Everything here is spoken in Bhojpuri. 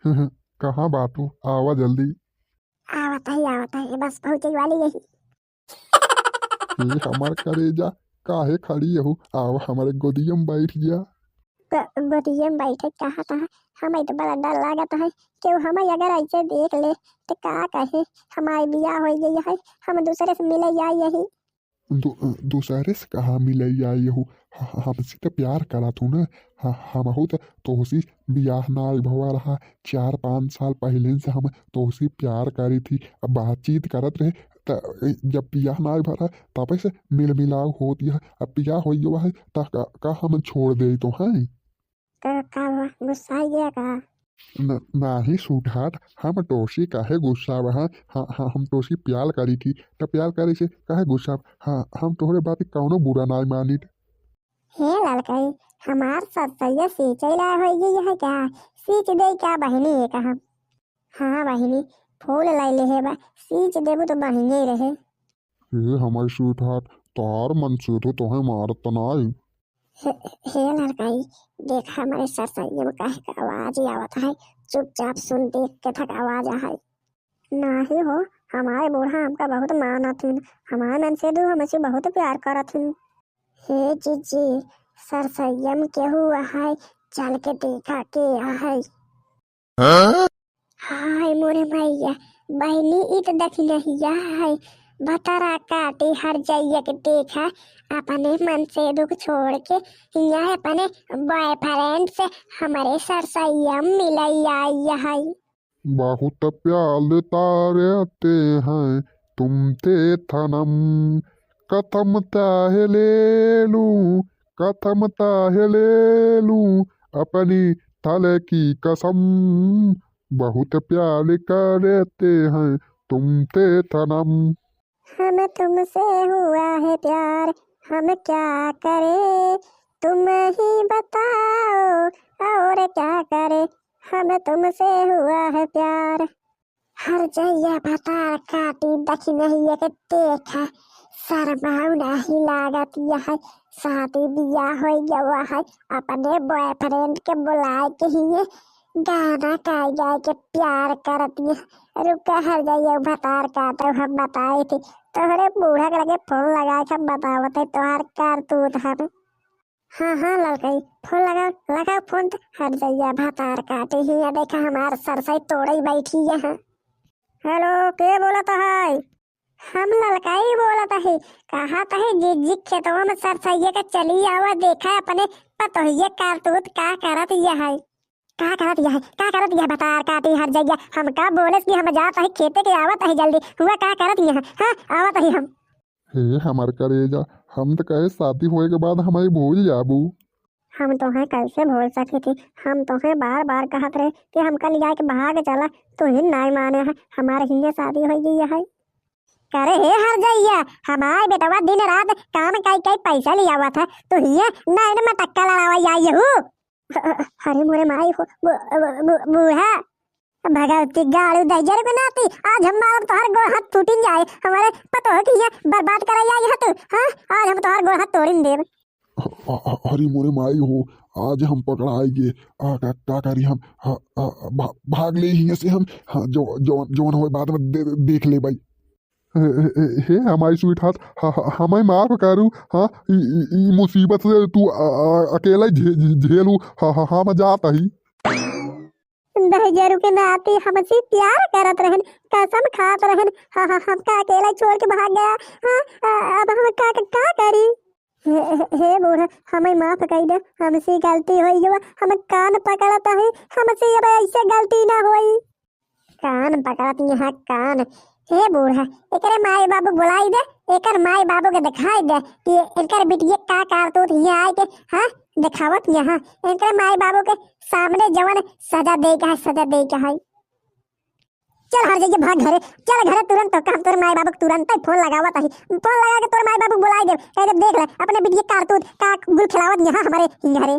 कहाँ बाटू, आवा जल्दी। आवत है बस पहुँचे वाली यही। हे हमार करेजा, काहे खड़ी हो, आवा हमारे गोदिया में बैठ जा। गोदिये में बैठे कहा था, हमें तो बड़ा डर लागत है। केहू हमें अगर ऐसे देख ले तो का कहे, हमारी बियाह हो गई है, हम दूसरे से मिले जाए यही। दूसरे से कहाँ मिले आई हो, हमसे तो प्यार करत हूँ ना। हमहू तो तोहसी बियाह ना भवा रहा, 4-5 साल पहले से हम तोहसी प्यार करी थी, अब बातचीत करत रहे, त जब बियाह ना भरा तब से मिल मिलाव होती है, अब बियाह हो गया है त का हम छोड़ दे तो हैं। का हुआ, गुस्सा आई गया का? नाही सुधार, हम तोसी काहे गुस्सा वहाँ। हाँ हाँ, हम तोसी प्यार करी थी त प्यार करे से काहे गुस्सा। हाँ, हम तोहरे बात कौनो बुरा ना मानी। हे लड़कई, हमार ससैया सींचे ला हो गई है क्या? सींच दे क्या बहिनी एक हम? हाँ बहिनी, फूल लाई ले है बा, सींच देबू तो बहिनी रहे। हे हमार स्वीटहार्ट, तार मन से तो तोहे मारत नाई। हे लड़कई, देख हमारे सरसैया में काहे का आवाज ही आवत है, चुपचाप सुन, देख के थक आवाज है। नहीं हो, हमारे बूढ़ा हमका बहुत मानत हन, हमारे मन से दू हमसे बहुत प्यार करत हन। हे जीजी, सरसैया में केहू है, चल के देखा के है। हाय मोरे भैया, बहनी इ तो देखी नहीं है, भतरा काटे हर जाइया के देखा, अपने मन से दुख छोड़ के यहाँ अपने बॉयफ्रेंड से हमारे सरसैया मिलैया है। बहुत प्यार तारते हैं तुम ते थनम, कथम ताहे ले लूं, कथम ताहे ले लूं अपनी थल की कसम, बहुत प्यार करते हैं तुम ते थनम। हम तुमसे हुआ है प्यार, हम क्या करें, तुम ही बताओ और क्या करें, हम तुमसे हुआ है प्यार। हर जइया भतार काटी दखी नहीं के देखा, शर्माऊ नहीं लागत यह, शादी बियाह हो गया है, अपने बॉयफ्रेंड के बुलाए के ही गाना गाय गाय के प्यार करती है। रुका हर जाइए भतार काटे, हम बताए थे तोहरे बूढ़ा के लगे फोन लगाए के हम बतावत है तोहार करतूत हम। हाँ हाँ लड़कई, फोन लगाओ लगाओ फोन, तो हर जाइए भतार काटे ही, देखा हमार सरसई तोड़े बैठी यहाँ। हेलो, के बोलत है? हम ललकाई बोलत है। कहा है जीजी खेतवा में सरसैया के चली आवा, देखा अपने पतोहिए करतूत का करत यह है, का करत यह है, का करत यह भतार काटी हर जइया। हम का बोले कि हम जात है खेते के, आवत है जल्दी, हुआ का करत यह? हाँ आवत है हम। हे हमार करेजा, हम तो कहे शादी होए के बाद हमारी भूल जाबू। हम तो हैं कैसे भूल सके थी, हम तो हैं बार बार कहत रहे कि हम कल जाके भाग चला, तो ही नहीं माने है, हमारे हियाँ शादी हो गई है। करे हे हर जइया, हमारे बेटवा दिन रात काम कई कई पैसा लिया हुआ था, तो हियाँ नैन में टक्का लड़ावा आई हूँ। अरे मोरे माई हो, बूढ़ा भगवती गाड़ू दैजर बनाती, आज हम मार तोहर गोड़ हाथ टूटिन जाए, हमारे पतो हो कि हियाँ बर्बाद कराई आई है तू। हाँ आज हम तोहर गोड़ हाथ तोड़िन देब। अरे मोरे माई हो, आज हम पकड़ाएंगे। आ का करी हम, भाग ले हियाँ से हम। हाँ, जो जो जोन होए बाद में देख ले भाई। हे हमारी स्वीट हार्ट, हमें माफ करू। हाँ, ई मुसीबत से तू अकेला ही झेलू। हाँ हाँ हम जात ही। दहजरू के नाती हमसे प्यार करत रहन, कसम खात रहन। हाँ हाँ हमका अकेला छोड़ के भाग गया। हाँ अब हम का का करी? हे बूढ़ा, हमें माफ कर दे, हमसे गलती होई गवा, हम कान पकड़ता है, हमसे अब ऐसे गलती ना होई। कान पकड़त यहाँ कान। हे बूढ़ा, एकरे माई बाबू बुलाई दे, एकर माई बाबू के दिखाई दे कि इनकर बिटिया का कारतूत यहाँ आए के। हाँ दिखावत यहाँ इनकर माई बाबू के सामने जवन सजा दे के है, सजा दे के है। चल हर जगह भाग घरे, चल घरे तुरंत, तो हम तोर माई बाबू के तुरंत ही फोन लगावत है, फोन लगा के तोर माई बाबू बुलाई दे, कह दे देख ले अपने बिटिया कारतूत का गुल खिलावत यहाँ हमारे घरे।